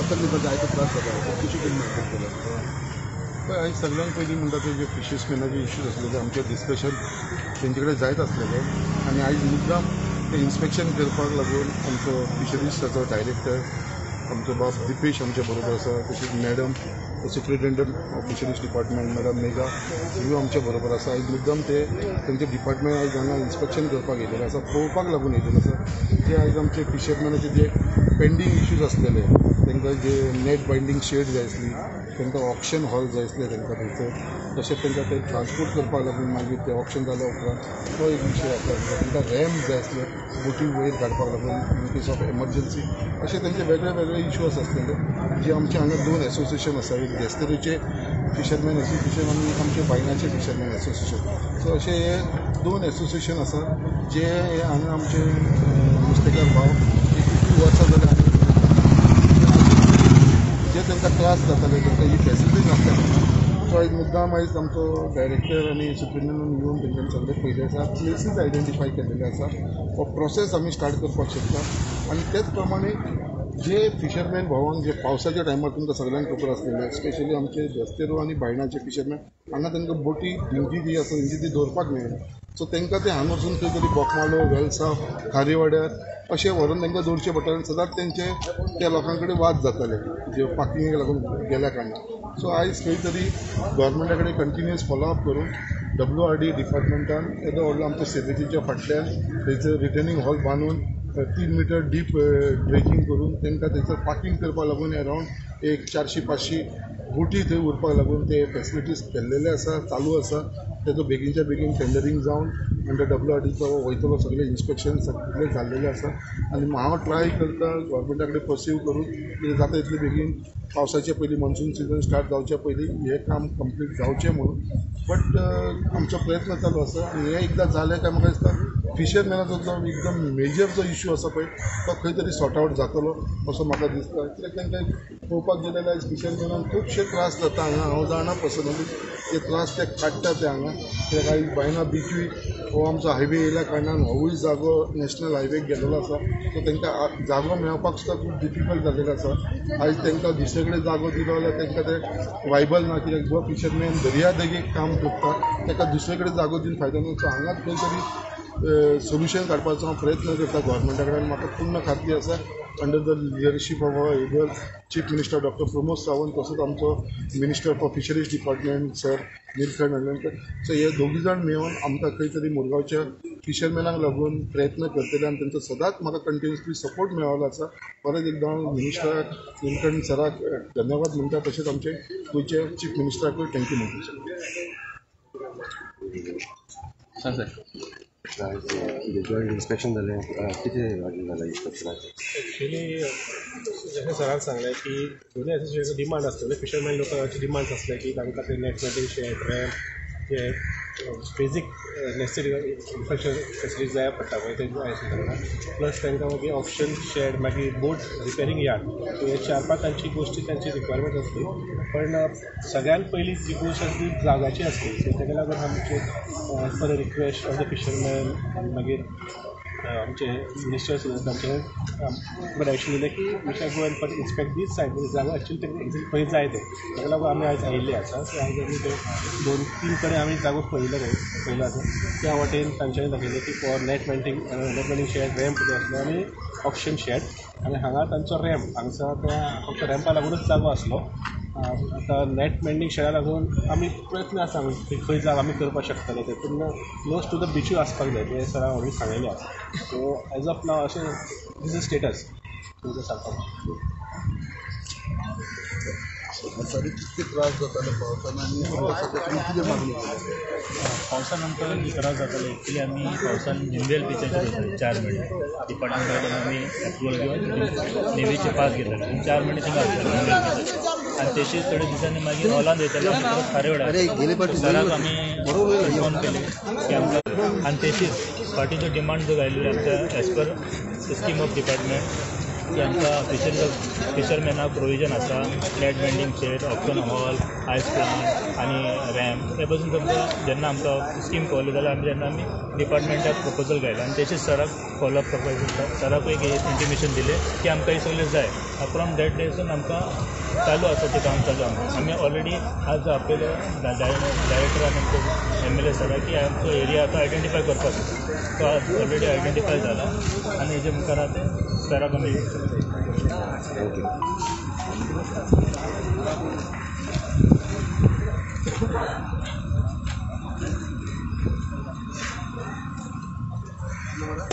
पावसान तांकां जायतो त्रास जाता, कशी तुमी मार्केट केला? पळय, आयज सगळ्यांत पयलीं म्हणटा ते जे फिशर्समॅनाचे इश्यूज आसले ते आमचे डिस्कशन तेंचे कडेन जायत आसलेले आनी आयज मुद्दाम ते इन्स्पेक्शन करपाक लागून आमचो फिशरीजाचो डायरेक्टर आमचो बाब दिपेश आमच्या बरोबर आसा, तशीच madam superintendent of fisheries department madam Megha ह्यो आमच्या बरोबर आसा. आयज मुद्दाम ते तेंचे डिपार्टमेंट आयज हांगा इन्स्पेक्शन करपाक येयलेले आसा, पळोवपाक लागून येयलेले आसा. जे आयज आमचे फिशरमॅनाचे जे पेंडींग इश्यूज आसलेले, तांकां जे नेट बायंडींग शेड जाय आसली, तांकां ऑक्शन हॉल जाय आसलें तांकां थंयसर, तशेंच तांकां ते ट्रान्सपोर्ट करपाक लागून मागीर ते ऑक्शन जाल्या उपरांत तो एक विशय आसलो, तांकां रॅम्प जाय आसले बोटी वयर काडपाक लागून इन केस ऑफ एमर्जन्सी, अशे तांचे वेगळे वेगळे इश्यूज आसलेले. जे आमचे हांगा दोन एसोसिएशन आसा, एक बेस्तेरीचे फिशरमॅन एसोसिएशन आनी एक आमचे बायणाचे फिशरमॅन एसोसिएशन. सो अशे हे दोन एसोसिएशन आसा जे हांगा आमचे नुस्तेकार भाव कितलीं वर्सां जाल्यार जे तांकां त्रास जाताले, तांकां ही फॅसिलिटी नासल्या कारणान. सो आयज मुद्दाम आयज आमचो डायरेक्टर आनी सुप्रिंटेंडंट येवन तेंच्यांनी सगळें पयलें आसा, प्लेसीस आयडेंटिफाय केलेले आसा, हो प्रोसेस आमी स्टार्ट करपाक शकता. आनी तेच प्रमाणे जे फिशरमॅन भावांक जे पावसाच्या टायमार तुमकां सगळ्यांक खबर आसलेलें, स्पेशली आमचे बेस्तेरो आनी बायणाचे फिशरमॅन हांगा तांकां बोटी दिवची जी आसा तेंची ती दवरपाक मेळना. सो तांकां ते हांगा वचून खंय तरी बोकमालो, वेलसांव, खारीवाड्यार अशें व्हरून तांकां दवरचें पडटा आनी सदांच तेंचे त्या लोकां कडेन वाद जाताले जे पार्किंगेक लागून गेल्या कारणान. सो आयज खंय तरी गव्हर्मेंटा कडेन कंटिन्युअस फॉलोअप करून WRD डिपार्टमेंटान येदो व्हडलो आमच्या सेवेजीच्या फाटल्यान थंयसर रिटर्निंग हॉल बांदून 3 मिटर डीप ड्रेजिंग करून तांकां थंयसर पार्किंग करपाक लागून अरावंड एक 400-500 बोटी थंय उरपाक लागून ते फॅसिलिटीज केल्लेले आसा, चालू आसा. तेजो बेगीनच्या बेगीन टेंडरींग जावन अंडर WRDचो वयतलो, सगळें इन्स्पेक्शन सगळें जाल्लेलें आसा. आनी हांव ट्राय करता गव्हर्मेंटा कडेन पर्सीव करून कितें जाता इतले बेगीन पावसाचे पयलीं मॉन्सून सिजन स्टार्ट जावचे पयलीं हें काम कंप्लीट जावचें म्हणून. बट आमचो प्रयत्न चालू आसा आनी हें एकदां जालें काय म्हाका दिसता फिशरमॅनाचो जो एकदम मेजर जो इश्यू आसा पळय तो खंय तरी सॉर्ट आवट जातलो असो म्हाका दिसता. कित्याक तांकां पळोवपाक गेले जाल्यार फिशरमॅनाक खुबशे त्रास जाता हांगा. हांव जाणा पर्सनली ते त्रास ते काडटा ते हांगा, कित्याक आयज बायणा बिचूय हो आमचो हायवे येयल्या कारणान होवूय जागो नॅशनल हायवेक गेलेलो आसा. सो तांकां जागो मेळपाक सुद्दां खूब डिफिकल्ट जाल्लेलो आसा. आयज तांकां दुसरे कडेन जागो दिलो जाल्यार तांकां ते वायबल ना, कित्याक जो फिशरमॅन दर्या देगेक काम करता ताका दुसरे कडेन जागो दिवन फायदो ना. सो हांगाच खंय तरी सोल्युशन काडपाचो हांव प्रयत्न करता गव्हर्मेंटा कडेन. म्हाका पूर्ण खात्री आसा under the leadership of our able chief minister doctor Pramod Sawant, तसोच आमचो minister for fisheries department sir Nilkanth Halarnkar, so हे दोगी जाण मेळून आमकां खंय तरी मुरगांवच्या फिशरमॅनाक लागून प्रयत्न करतले आनी तेंचो सदांच म्हाका कंटिन्युअसली सपोर्ट मेळ्ळो आसा. परत एकदां हांव मिनिस्टराक निलकंठ सराक धन्यवाद म्हणटा, तशेंच आमचे गोंयचे चीफ मिनिस्टराकूय thank you म्हणटा. सर जॉयंट इन्स्पेक्शन जालें, कितें जालें इन्स्पेक्शनाचें? एक्चुअली जशें सरान सांगलें की दोनूय एसोसिएशनाचो डिमांड आसतले, फिशरमॅन लोकांचे डिमांड्स आसले की तांकां ते नेट मेटिंग शेड, रॅम्प, जे बेजीक नेसेसरी इन्फ्रास्ट्रक्चर फेसिलिटीज जाय पडटा पळय ते जाय आसले तांकां. प्लस तांकां मागीर ऑक्शन शेड, मागीर बोट रिपेरींग यार्ड, सो हे 4-5 तांची गोश्टी तांची रिक्वायरमेंट आसली. पण सगळ्यात पयली जी गोश्ट आसली जाग्याची आसली. सो ताका लागून आमचे as per request of the fisherman मागीर आमचे मिनिस्टर्स तांचे डायरेक्शन दिलें की we shall go and for inspect these site, जागो एक्चुअली तांकां एक्झॅक्ट खंय जाय ते. ताका लागून आमी आयज आयिल्ले आसा. सो आयज आमी ते 2-3 कडेन आमी जागो पळयलो पळयलो आसा. त्या वाटेन तांच्यांनी दाखयलें की for net mending shed, ramp जो आसलो आनी ऑक्शन शेड, आनी हांगा तांचो रॅम्प हांगसर त्या फक्त रॅम्पा लागूनच जागो आसलो. आतां नेट मेंडींग शेडा लागून आमी प्रयत्न आसा खंय जागो आमी करपाक शकतले ते, पूण क्लोज टू the बिचूय आसपाक जाय तें सरान ऑलरेडी सांगलेलें आसा. सो एज ऑफ नाव अशें दीस is status तुमकां सांगपाक. सॉरी, कितके त्रास जाताले पावसान आनी सध्या कितें मागणी केली? पावसान आमकां जे त्रास जाताले एक्चुअली आमी पावसान जिंबेल बिचाचेर वयताले 4 म्हयने. डिपार्टमेंटा कडल्यान आमी एप्रुवल घेवन नेवीचे पास घेताले, 4 म्हयने थिंगा आसताले जिंबेल बिचाचेर. आनी तशीच थोड्या दिसांनी मागीर हॉलांत वयताले आमी परत खारेवाड्यार. सराक आमी इन्फॉर्म केलें की आमकां आनी तशीच फाटीं जो डिमांड जो घायल्ली आमच्या as per scheme of department की आमकां फिशरमॅनाक प्रोविजन आसा, net mending shed, auction hall, ice plant आनी रॅम्प. हे पासून तुमकां जेन्ना आमकां स्कीम कळ्ळी जाल्यार आमी तेन्ना आमी डिपार्टमेंटाक प्रपोजल घायलें आनी तेचेच सराक फॉलोअप करपाक सराकूय एक इंटिमेशन दिलें की आमकां हें सगळें जाय. फ्रॉम that डेसून आमकां चालू आसा तें काम चालू. आमी ऑलरेडी आज आपयले डायरेक्टर आनी आमचो MLA सराक की आमचो एरिया आतां आयडेंटिफाय करपाक जाय. तो आज ऑलरेडी आयडेंटिफाय जाला आनी हेजे मुखार आतां सराक आमी thank you.